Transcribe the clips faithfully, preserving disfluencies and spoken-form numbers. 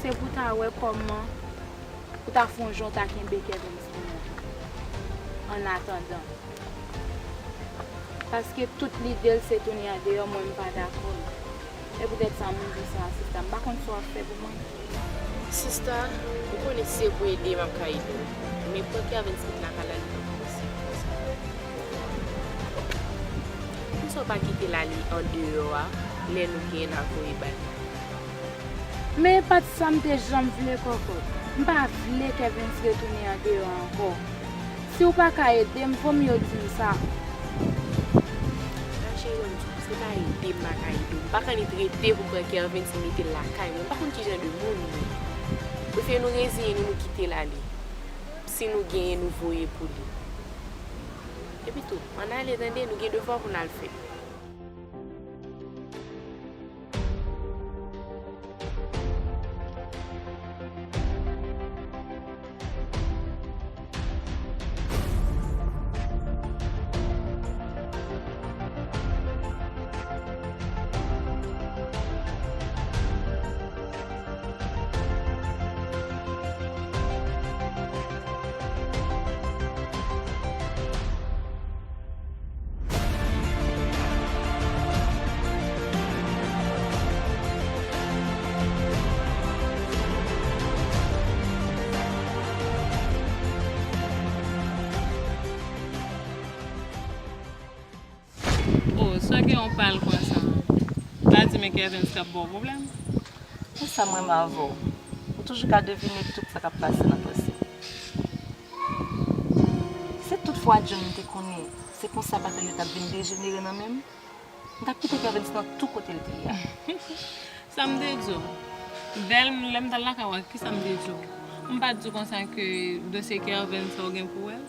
Se pou w ta wè kòman ou ta fè yon jan w ta kenbe Kervens pou mwen. Annatandan. Paske tout lide l se tounen andeyò, mwen m pa dakò. Se poutèt sa m di sa, sista. M pa konn sa w ap fè pou mwen. Sista, ou konnen si se pou ede m ap ka ede w. Men pran Kervens kite lakay la, li pa posib konsa. Poukisa w pa kite l ale andeyò a, lè nou genyen n a voye bay? Men e pa t sa m te janm vle, Kòkòt. M pa vle Kervens retounen andeyò ankò. Si w pa ka ede m, vomye w di m sa. Cheri, m di w, se pa ede m pa ka ede w. M pa ka annik rete pou pran Kervens mete l lakay mwen. M pa konn ki jan de moun li ye. Prefere nou reziyen nou, nou kite l ale. Si nou genyen, nou voye pou li. Epi tou, ann ale tande, nou gen devwa pou n al fè. Oh, sa gen yon pal konsa. Pa di men Kervens k ap ba w pwoblèm. Konsa mwen m avè w. Ou toujou ka devine tout sa k ap pase nan panse. Si toutfwa John te konnen se konsa bagay yo t ap vin dejenere nan men m, m t ap kite Kervens nan tou kote l te ye a. Sa m te di w? Dèyè lè m t al lakay ou a, kisa m te di w? M pa t di w konsa ke dosye Kervens sa w gen pou wè l?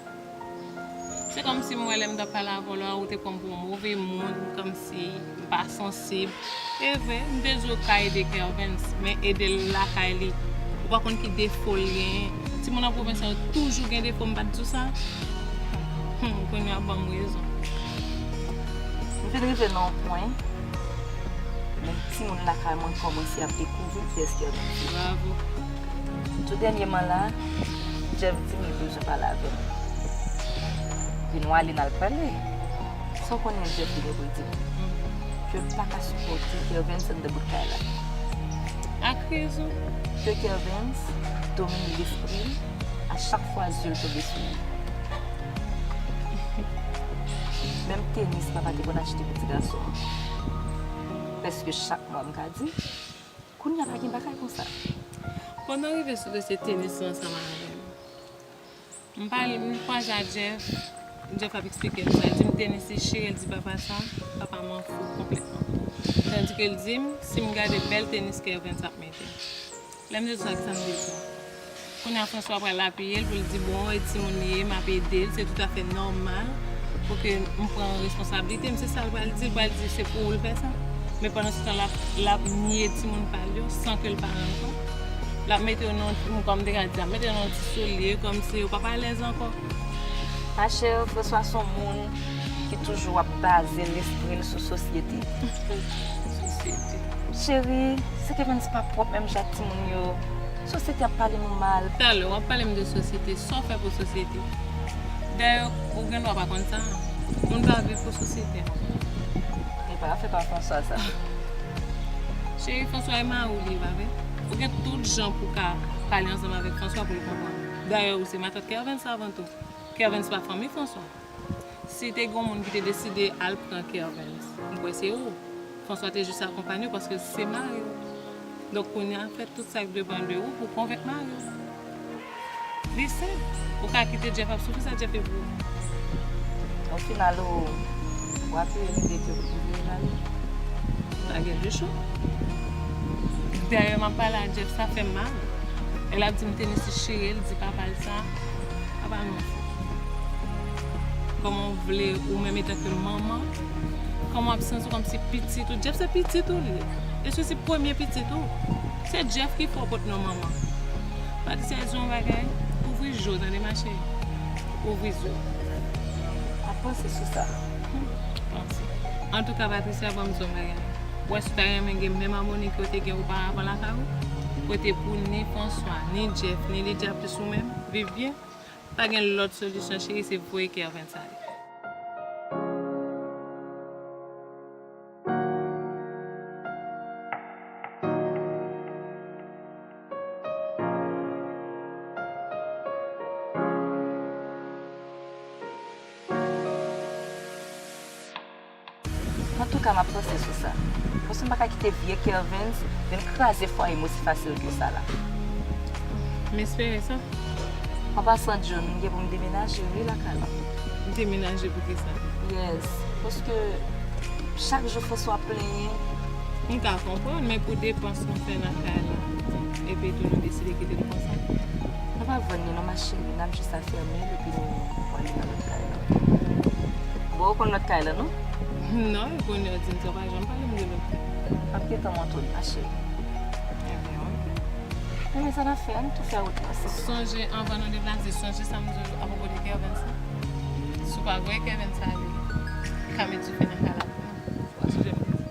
Se kòmsi m wè lè m t ap pale avè w la, ou te pran m pou yon move moun, kòmsi m pa sansib. E vre, m te di w ka ede Kervens, men ede l lakay li. Ou pa konn ki defo l genyen. Timoun nan pwovens lan yo toujou gen defo, m pa t di w sa? Hum, kounye a ban m rezon. M vin rive nan yon pwen, menm timoun lakay mwen kòmanse ap dekouvri kiyès Kervens ye. Bravo. Tou dènyèman la, Jeff di m li bezwen pale avè m. Vin w ale n al pale. Sa w konnen Jeff te gen pou l di m? Ke l pa ka sipòte Kervens anndan bout kay la. Ak rezon. Ke Kervens domine lespri l a chak fwa zye l tonbe sou li. Menm tenis papa te konn achte pou ti gason an. Prèske chak mwa, m ka di. Kounye a pa gen bagay konsa. Pandan w rive sou dosye tenis lan ansanm avè m, m pale, m kwaze ak Jeff. Jeff ap eksplike m sa. Li di m tenis li chire, li di papa sa, papa m an fou konplètman. Tandike l di m, si m gade bèl tenis Kervens ap mete. Lè m te di sa, kisa m te di? Kounye a François pral apiye l pou l di, bon, e timoun li ye, m ap ede l, se toutafè nòmal pou ke m pran responsablite m. Se sa l pral di, l pral di se pou ou l fè sa. Men pandan se tan, l ap, l ap nye timoun pa l yo san ke l pa rann kont. L ap mete yo nan, kòm m te ka di, l ap mete yo nan ti solye, kòmsi yo p ap alèz ankò. Machè, François se yon moun ki toujou ap baze lespri l sou sosyete. Sosyete. Cheri, se Kervens pa pwòp menm jan ak timoun yo. Sosyete ap pale nou mal. Talè, w ap pale m de sosyete. Sa w fè pou sosyete? Dayè, ou gen dwa pa konn sa. Moun pa viv pou sosyete. E pa afè pa François sa. Cheri, François e mari w li ye, pa vre? Ou gen tout jan pou w ka pale ansanm avèk François pou l konprann. Dayè, ou se matant Kervens avan tou. Kervens pa fanmi François. Si te gen yon moun ki te deside al pran Kervens, m kwè se ou. François te jis akonpanye w paske se mari w. Donk, kounye a, fè tout sa k depann de ou pou konvenk mari w. Li senp. Ou ka kite Jeff ap soufri sa Jeff fè pou ou. Au final, ou, ou apiye lide ke ou vle vale. Pa gen de cho. Dayè, m ap pale a Jeff, sa fè m mal. E l ap di m tenis li chire, l di papa l sa. Papa nou fou. Kòman w vle, ou menm etanke manman, kòman w ap santi w kòmsi pitit ou? Jeff se pitit ou li ye. E se si premye pitit ou. Se Jeff ki fè w pot non manman. Patricia di yon bagay, ouvri je w tande machè. Ouvri je w. Pa panse sou sa. Panse. Antouka, Patricia, ban m di yon bagay. Ou wè si w ta renmen gen menm amoni ke w te gen oparavan lakay ou? Kote pou ni François, ni Jeff, ni Lydia plis ou menm viv byen, pa gen lòt solisyon cheri, se voye Kervens ale. Antouka, m ap panse sou sa. Paske m pa ka kite vye Kervens vin kraze fwaye m osi fasil ke sa la. M espere sa. An pasan, John, m gen pou m demenaje, wi, lakay la. Demenaje pou kisa? Yes. Paske chak jou François ap plenyen. M ka konprann, men pou depans nou fè lakay la, epi tou nou deside kite l konsa. Nou pa vann li non, ma chérie, n ap jis afèmen l, epi nou pwale nan lòt kay la. Bon, ou konn lòt kay la, non? Non, e kounye a w di m sa, w pa janm pale m de lòt kay. M ap gentan montre w li, ma chérie. Ebyen, oke. Ebyen, sa n ap fè, ann tou fè wout nou ansanm. Sonje, anvan nou deplase, sonje sa m di w apwopo de Kervens lan. Si w pa voye Kervens ale, ka met dife nan kay la pou mwen. Ou pa sonje m te di w.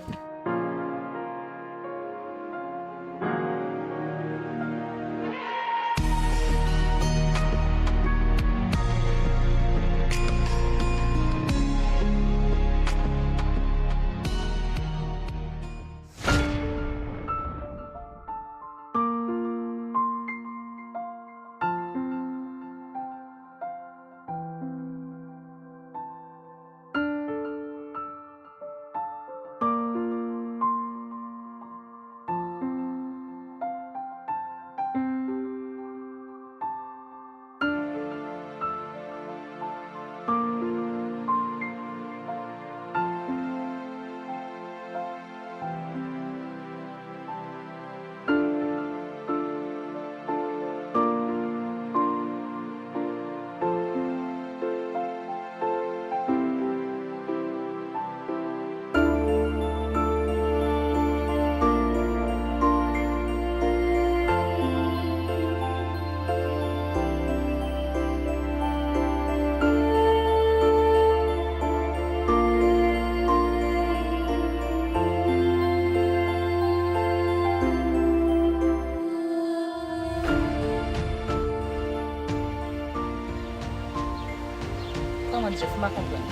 Kòman, Jeff, m pa konprann.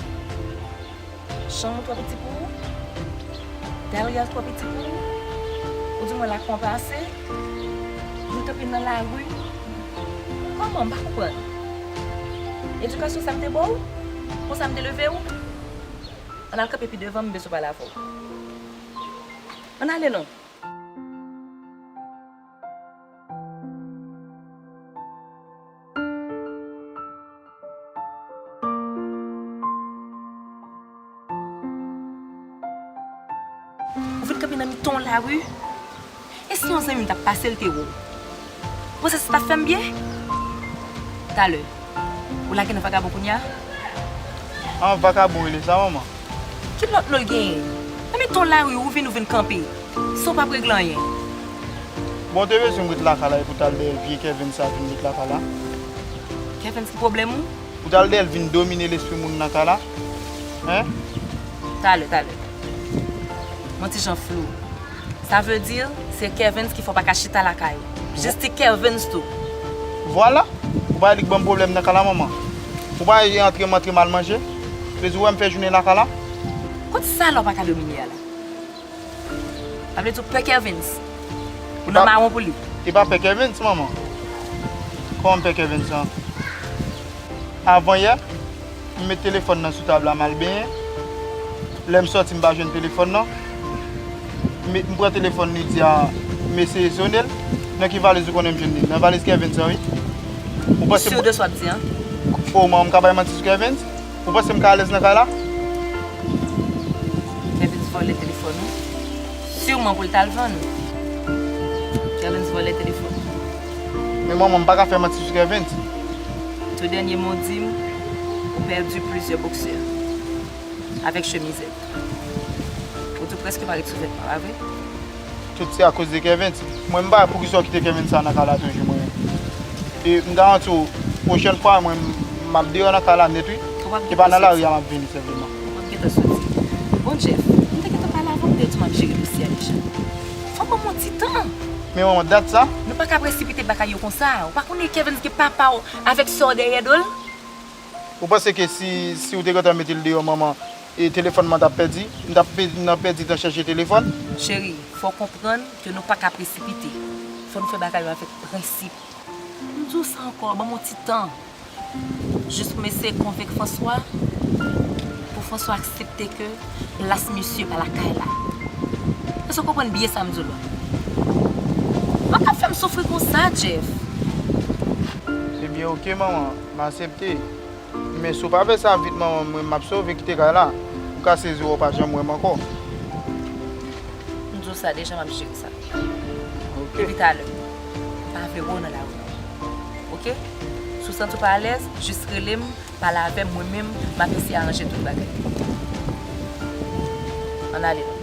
Chanm ou twò piti pou ou? Dèyè twò piti pou ou? Ou di mwen lakou an pa ase? Vin kanpe nan lari? Kòman? M pa konprann. Edikasyon sa m te ba w? Konsa m te leve w? Ann al kanpe pi devan, m bezwen pale avè w. Ann ale non. Ou vin kanpe nan mitan yon lari. E si yon zanmi m t ap pase, l te wè w? Ou panse sa t ap fè m byen? Talè, ou lage nan vagabon kounye a? An, vakabon rele sa, manman? Ki lòt non l genyen? Nan mitan yon lari, ou vin, ou vin kanpe. San w p ap regle anyen. Bon, w te bezwen m ret lakay la epi w t al dèyè vye Kervens sa vin ret lakay la? Kervens ki pwoblèm ou? Ou t al dèyè l vin domine lespri moun nan kay la? Hein? Talè, talè. M on ti jan flou. Sa vle di, se Kervens ki fè w pa ka chita lakay ou. Jis ti Kervens tou. Vwala! Ou pa wè li k ban m pwoblèm nan kay la, manman? Ou pa wè antre m antre m al manje? Vle di ou wè m fè jounen lakay la? Kot sa la w pa ka domine a la? Sa vle di w pè Kervens? Ou nan mawon pou li? E pa pè Kervens, manman. Kòman m pè Kervens an? Avan yè, m met telefòn nan sou tab la, m al benyen. Lè m sòti, m pa jwenn telefòn nan. M, m pran telefòn Lydia, m eseye sone l. Nan ki valiz ou konnen m jwenn li? Nan valiz Kervens an, wi. Ou panse... Ou si de sa w ap di an? O, manman, m ka bay manti sou Kervens? Ou panse m ka alèz nan kay la? Kervens vòlè telefòn ou. Siman pou l t al vann. Kervens vòlè telefòn ou. Men manman, m pa ka fè manti sou Kervens. Tou dènye mo w di m, ou pèdi plizyè boksè avèk chemizèt. Ou tou prèske pa ret sou vètman, pa vre? Tout se akoz de Kervens. Mwen, m pa wè poukisa w kite Kervens sa nan kay la toujou, mwen. E m garanti w, pwochèn fwa, mwen, m ap deyò nan kay la nèt, wi. E pa nan lari a m ap vini sèlman. W ap gentan soti. Bon, Jeff, m te gentan pale avè w, m te di w m ap jere dosye a deja. Fò w ban m yon ti tan. Men manman, dat sa? Nou pa ka presipite bagay yo konsa. Ou pa konnen Kevens gen papa w avèk sè w dèyè do l? Ou panse ke si, si w te gentan mete l deyò, manman, e telefòn mwen t ap pèdi? M t ap pe- m t ap pèdi tan chèche telefòn? Cheri, fò w konprann ke nou pa ka presipite. Fò nou fè bagay yo avèk prensip. M di w sa ankò, ban m yon ti tan. Jis pou m eseye konvenk François, pou François aksepte ke plas misye pa lakay la. Èske w konprann byen sa m di w la? Ou pa ka fè m soufri konsa, Jeff. Ebyen, oke, manman, m aksepte. Men si w pa fè sa vit, manman, mwen, m ap sove kite kay la. Ou ka sezi w pa janm wè m ankò. M di w sa deja, m ap jere sa. Oke. Depi talè, pa vle wè w nan lari non. Oke? Si w santi w pa alèz, jis rele m, pale avè m, mwen menm, m ap eseye aranje tout bagay. Ann ale non.